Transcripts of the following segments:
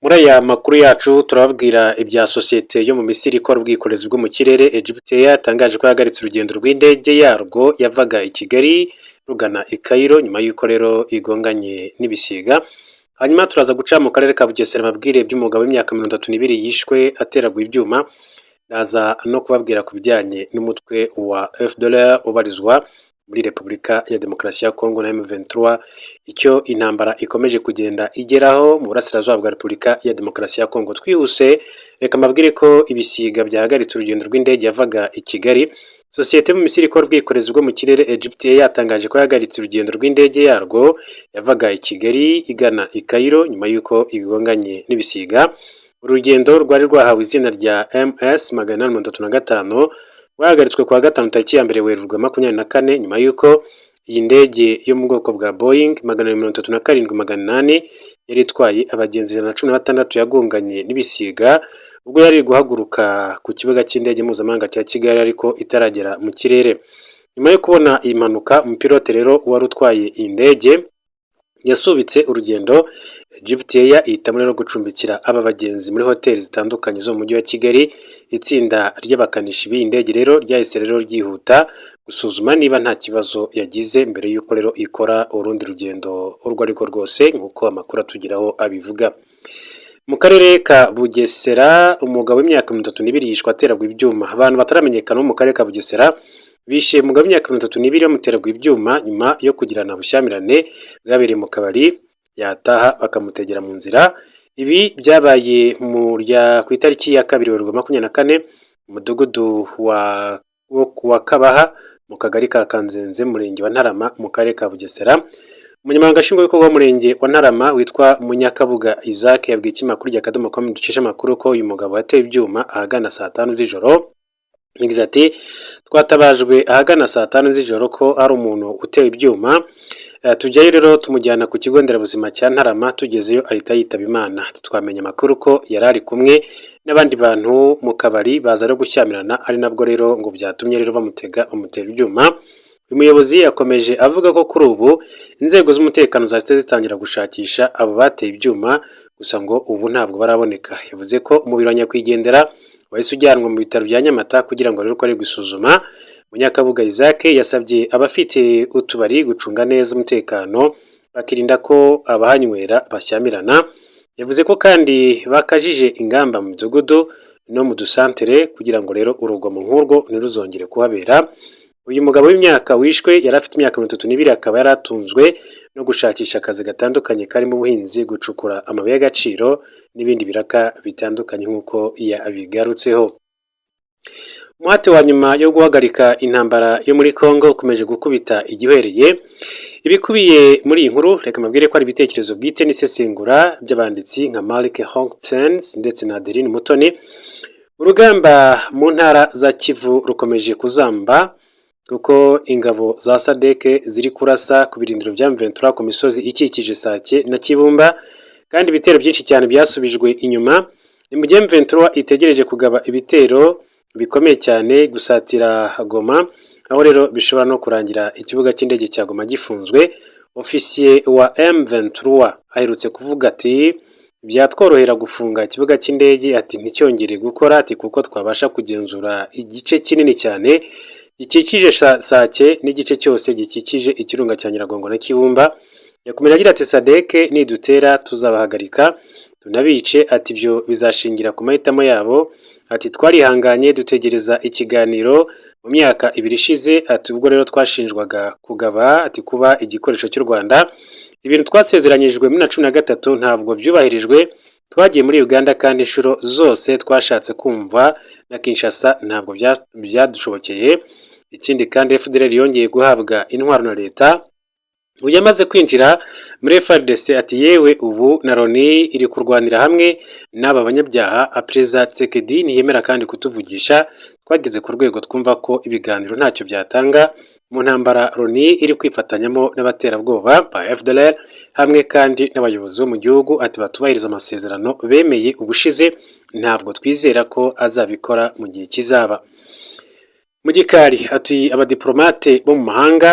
Muri aya makuru yacu turababwira ibya sosiyete yo mu Misiri ikora ubwikorezi bwo mu kirere, Egypt Air, yatangaje ko yahagaritse urugendo rw'indege yarwo yavaga i Kigali rugana i Cairo nyuma y'uko rero igonganye n'ibisiga. Hanyuma turaza guca mu karere ka Bugesera, amabwire by'umugabo w'imyaka 32 yishwe ateraguye ibyuma. Naza no kubabwira ku bijyanye n'umutwe wa FDLR ubarizwa muri Repubulika ya Demokarasi ya Kongo na M23, icyo intambara ikomeje kugenda igeraho mu burasirazuba bwa Repubulika ya Demokarasi ya Kongo. Twihuse, reka mbabwire ko ibisiga byahagaritse urugendo rw'indege yavaga i Kigali. Sosiyete mu Misiri ikora ubwikorezi bwo mu kirere, Egypt Air, yatangaje ko yahagaritse urugendo rw'indege yarwo yavaga i Kigali igana i Cairo nyuma y'uko igonganye n'ibisiga. Urugendo rwari rwahawe izina rya MS 835 rwahagaritswe kuwa gatanu tariki ya 1 Werurwe 24, nyuma y'uko iyi ndege yo mu bwoko bwa Boeing 237-800 yari itwaye abagenzi 116 yagonganye n'ibisiga ubwo yari guhaguruka ku kibuga cy'indege mpuzamahanga cya Kigali ariko itaragera mu kirere. Nyuma yo kubona iyi mpanuka, umupilote rero wari utwaye iyi ndege yasubitse urugendo. Egypt Air ihitamo rero gucumbikira aba bagenzi muri hoteli zitandukanye zo mu mujyi wa Kigali. Itsinda ry'abakanishi b'iyi ndege rero ryahise rero ryihuta gusuzuma niba nta kibazo yagize mbere y'uko rero ikora urundi rugendo urwo ari rwo rwose, nk'uko amakuru atugeraho abivuga. Mu karere ka Bugesera, umugabo w'imyaka 32 yishwe ateragwa ibyuma. Abantu bataramenyekana bo mu karere ka Bugesera bishe umugabo w'imyaka 32 bamuteragwa ibyuma nyuma yo kugirana ubushyamirane bwabereye mu kabari, yataha bakamutegera mu nzira. Ibi byabaye ku itariki ya 2 Werurwe 24, mu mudugudu wa Kabaha, mu kagari ka Kanzenze, murenge wa Ntarama, mu karere ka Bugesera. Umunyamabanga Nshingwabikorwa w'umurenge wa Ntarama witwa Munyakabuga Isaac yabwiye ikinyamakuru rya Akadomo.com dukesha amakuru ko uyu mugabo yatewe ibyuma ahagana saa 5 z'ijoro. Yagize ati: "Twatabajwe ahagana saa 5 z'ijoro ko hari umuntu utewe ibyuma, tujyayo rero tumujyana ku kigo nderabuzima cya Ntarama, tugezeyo ahita yitaba Imana. Twamenye amakuru ko yari ari kumwe n'abandi bantu mu kabari, baza no gushyamirana, ari nabwo rero ngo byatumye rero bamutega bamutera ibyuma." Uyu muyobozi yakomeje avuga ko kuri ubu inzego z'umutekano zahise zitangira gushakisha abo bateye ibyuma, gusa ngo ubu ntabwo baraboneka. Yavuze ko umubiri wa nyakwigendera wahise ujyanwa mu bitaro bya Nyamata kugira ngo rero ukorerwe isuzuma. Munyakabuga Isaac yasabye abafite utubari gucunga neza umutekano, bakirinda ko abahanywera bashyamirana. Yavuze ko kandi bakajije ingamba mu midugudu no mu dusantere kugira ngo rero urugomo nk'urwo ntiruzongere kuhabera. Uyu mugabo w'imyaka wishwe yari afite imyaka 32, akaba yari atunzwe no gushakisha akazi gatandukanye karimo ubuhinzi, gucukura amabuye y'agaciro n'ibindi biraka bitandukanye, nk'uko yabigarutseho. Umuhate wa nyuma yo guhagarika intambara yo muri Congo ukomeje gukubita igihwereye. Ibikubiye muri iyi nkuru, reka mbabwire ko ari ibitekerezo bwite n'isesengura by'abanditsi nka Mark Hopkins ndetse na Adeline Mutoni. Urugamba mu ntara za Kivu rukomeje kuzamba, kuko ingabo za SADC ziri kurasa ku birindiro bya M23 ku misozi ikikije Sake na Kibumba, kandi ibitero byinshi cyane byasubijwe inyuma. Ni mu gihe M23 itegereje kugaba ibitero bikomeye cyane gusatira Goma, aho rero bishobora no kurangira ikibuga cy'indege cya Goma gifunzwe. Ofisiye wa M23 aherutse kuvuga ati: "Byatworohera gufunga ikibuga cy'indege," ati, "nticyongere gukora," ati, "kuko twabasha kugenzura igice kinini cyane gikikije Sake n'igice cyose gikikije ikirunga cya Nyiragongo na Kibumba." Yakomeje agira ati: "SADC nidutera tuzabahagarika tunabice," ati, "ibyo bizashingira ku mahitamo yabo." Ati: "Twarihanganye dutegereza ikiganiro mu myaka 2 ishize," ati, "ubwo rero twashinjwaga kugaba," ati, "kuba igikoresho cy'u Rwanda. Ibintu twasezeranyijwe muri na 13 ntabwo byubahirijwe. Twagiye muri Uganda kandi inshuro zose twashatse kumva na Kinshasa ntabwo byadushobokeye. Ikindi kandi FDLR yongeye guhabwa intwaro na leta, ubu yamaze kwinjira muri FARDC," ati, "yewe ubu na Loni iri kurwanira hamwe n'aba banyabyaha. Perezida Tshisekedi ntiyemera kandi kutuvugisha. Twageze ku rwego twumva ko ibiganiro ntacyo byatanga mu ntambara Loni iri kwifatanyamo n'abaterabwoba ba FDLR, hamwe kandi n'abayobozi bo mu gihugu," ati, "batubahiriza amasezerano bemeye ubushize. Ntabwo twizera ko azabikora mu gihe kizaba." Mu gikari, ati: "Abadiplomate bo mu mahanga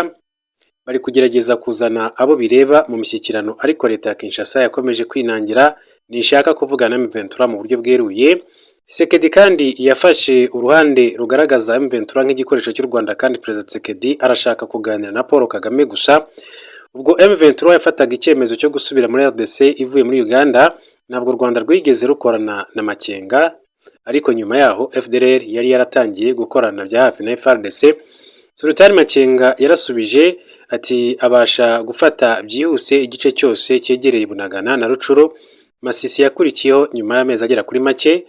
bari kugerageza kuzana abo bireba mu mishyikirano, ariko leta ya Kinshasa yakomeje kwinangira." ntishaka kuvugana na M23 mu buryo bweruye. Tshisekedi kandi yafashe uruhande rugaragaza M23 nk'igikoresho cy'u Rwanda, kandi Perezida Tshisekedi arashaka kuganira na Paul Kagame gusa. Ubwo M23 yafataga icyemezo cyo gusubira muri RDC ivuye muri Uganda, ntabwo u Rwanda rwigeze rukorana na Makenga, ariko nyuma yaho FDLR yari yaratangiye gukorana bya hafi na FARDC. Sultani Makenga yarasubije ati abasha gufata byihuse igice cyose cyegereye Bunagana na Rutshuru. Masisi yakurikiyeho nyuma y'amezi agera kuri make.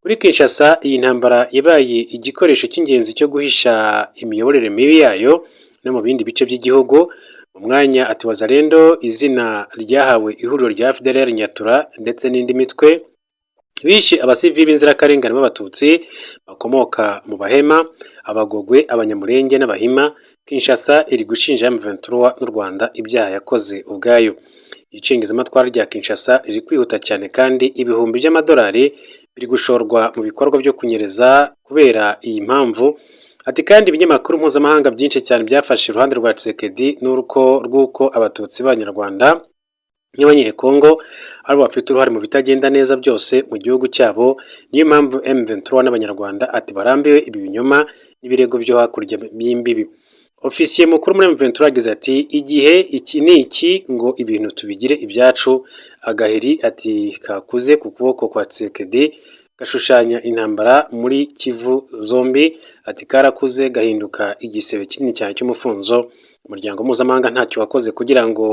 Kuri Kinshasa, iyi ntambara yabaye igikoresho cy'ingenzi cyo guhisha imiyoborere mibi yayo no mu bindi bice by'igihugu. Mu mwanya ati Wazalendo, izina ryahawe ihuriro rya FDLR, Nyatura ndetse n'indi mitwe, bishe abasivili b'inzirakarengane b'Abatutsi bakomoka mu Bahema, Abagogwe, Abanyamurenge n'Abahima. Kinshasa iri gushinja M23 n'u Rwanda ibyaha yakoze ubwayo. Icengezamatwara rya Kinshasa riri kwihuta cyane, kandi ibihumbi by'amadolari biri gushorwa mu bikorwa byo kunyereza kubera iyi mpamvu. Ati kandi ibinyamakuru mpuzamahanga byinshi cyane byafashe uruhande rwa Tshisekedi n'uruko rw'uko Abatutsi b'Abanyarwanda n'Abanyekongo aribo bafite uruhare mu bitagenda neza byose mu gihugu cyabo. Niyo mpamvu M23 n'Abanyarwanda ati barambiwe ibi binyoma n'ibirego byo hakurya y'imbibi. Ofisiye mukuru muri M23 yagize ati igihe iki ni iki ngo ibintu tubigire ibyacu. Agaheri ati kakuze ku kuboko kwa Tshisekedi gashushanya intambara muri Kivu zombi, ati karakuze gahinduka igisebe kinini cyane cy'umufunzo. Umuryango mpuzamahanga ntacyo wakoze kugira ngo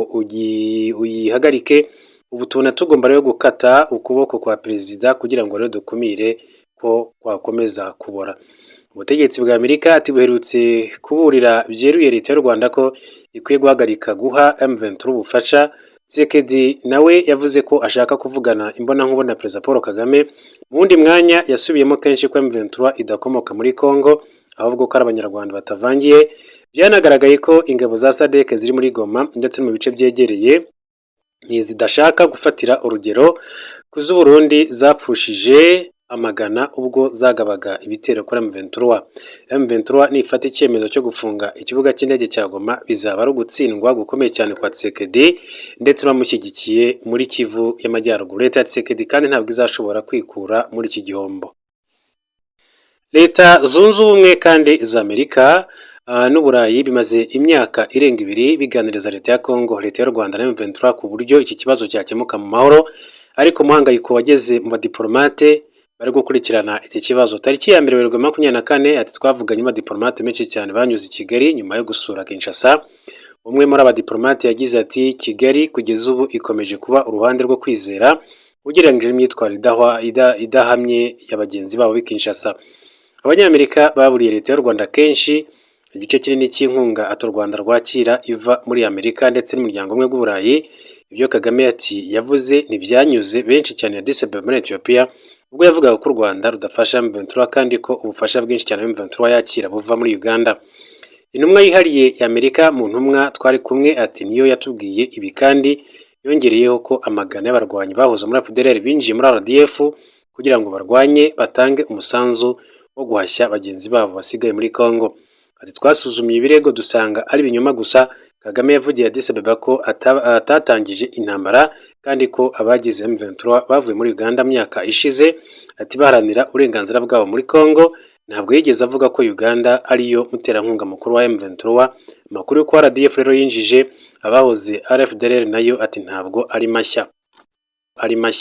uyihagarike. Ubu tubona tugomba rero gukata ukuboko kwa perezida kugira ngo rero dukumire ko kwakomeza kubora. Ubutegetsi bwa Amerika ati buherutse kuburira byeruye leta y'u Rwanda ko ikwiye guhagarika guha M23 ubufasha. Tshisekedi nawe yavuze ko ashaka kuvugana imbonankubone na Perezida Paul Kagame. Mu wundi mwanya yasubiyemo kenshi ko M23 idakomoka muri Congo, ahubwo ko ari Abanyarwanda batavangiye. Byanagaragaye ko ingabo za SADC ziri muri Goma ndetse no mu bice byegereye zidashaka gufatira urugero ku z'Uburundi zapfushije amagana ubwo zagabaga ibitero kuri M23. M23 nifata icyemezo cyo gufunga ikibuga cy'indege cya Goma, bizaba ari ugutsindwa gukomeye cyane kwa Tshisekedi ndetse bamushyigikiye muri Kivu y'Amajyaruguru. Leta ya Tshisekedi kandi ntabwo izashobora kwikura muri iki gihombo. Leta Zunze Ubumwe kandi za Amerika n'Uburayi bimaze imyaka irenga 2 biganiriza leta ya Congo, leta y'u Rwanda na M23 ku buryo iki kibazo cyakemuka mu mahoro, ariko umuhangayiko wageze mu badiplomate bari gukurikirana iki kibazo. Tariki ya 1 Werurwe 24, ati twavuganye n'abadiplomate benshi cyane banyuze i Kigali nyuma yo gusura Kinshasa. Umwe muri abadiplomate yagize ati Kigali kugeza ubu ikomeje kuba uruhande rwo kwizera ugereranyije n'imyitwarire idahamye ya bagenzi babo b'i Kinshasa. Abanyamerika baburiye leta y'u Rwanda kenshi. Igice kinini cy'inkunga ati u Rwanda rwakira iva muri Amerika ndetse n'umuryango umwe w'Uburayi. Ibyo Kagame ati yavuze ntibyanyuze benshi cyane Addis Ababa muri Ethiopia, ubwo yavugaga ko u Rwanda rudafasha M23 kandi ko ubufasha bwinshi cyane M23 yakira buva muri Uganda. Intumwa yihariye ya Amerika mu ntumwa twari kumwe ati niyo yatubwiye ibi, kandi yongereyeho ko amagana y'abarwanyi bahoze muri FDLR binjiye muri RDF kugira ngo barwanye, batange umusanzu wo guhashya bagenzi babo basigaye muri Congo. Ati twasuzumye ibirego dusanga ari ibinyoma gusa. Kagame yavugiye Addis Ababa ko atatangije intambara kandi ko abagize M23 bavuye muri Uganda mu myaka ishize, ati baharanira uburenganzira bwabo muri Congo. Ntabwo yigeze avuga ko Uganda ariyo muterankunga mukuru wa M23. Amakuru y'uko RDF rero yinjije abahoze FDLR nayo ati ntabwo ari mashya, ari mashya.